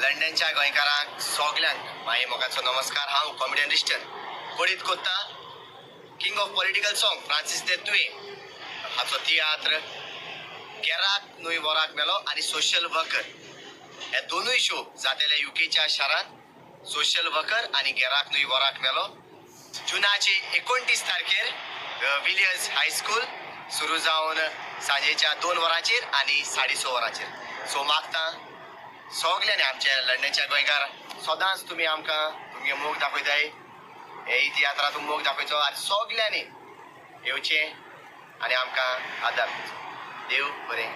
लंडनच्या गोंयकारांक सगल्यांक माये मोगाचो नमस्कार. हांव कॉमेडियन रिस्टन कोडीत कोत्ता king of political song Francis de Thuy हाचो तियात्र गेराक न्हय वराक मेलो आनी सोशल वर्कर हे दोनूय शो जातेले युकेच्या शारांत. सोशल वर्कर आनी गेराक न्हय वराक मेलो जुनाचे 29 तारखेर विलियर्स हायस्कूल सुरू जावन सांजेच्या 2 वरांचेर आनी 6:30 वरांचेर. सो मागता सगल्यांनी आमच्या लंडनच्या गोंयकार सदांच तुमी आमकां तुमगे मोग दाखयताय, हे तियात्राक तुमी मोग दाखयचो आनी सगल्यांनी येवचें आनी आमकां आदार दिवचो. देव बरें.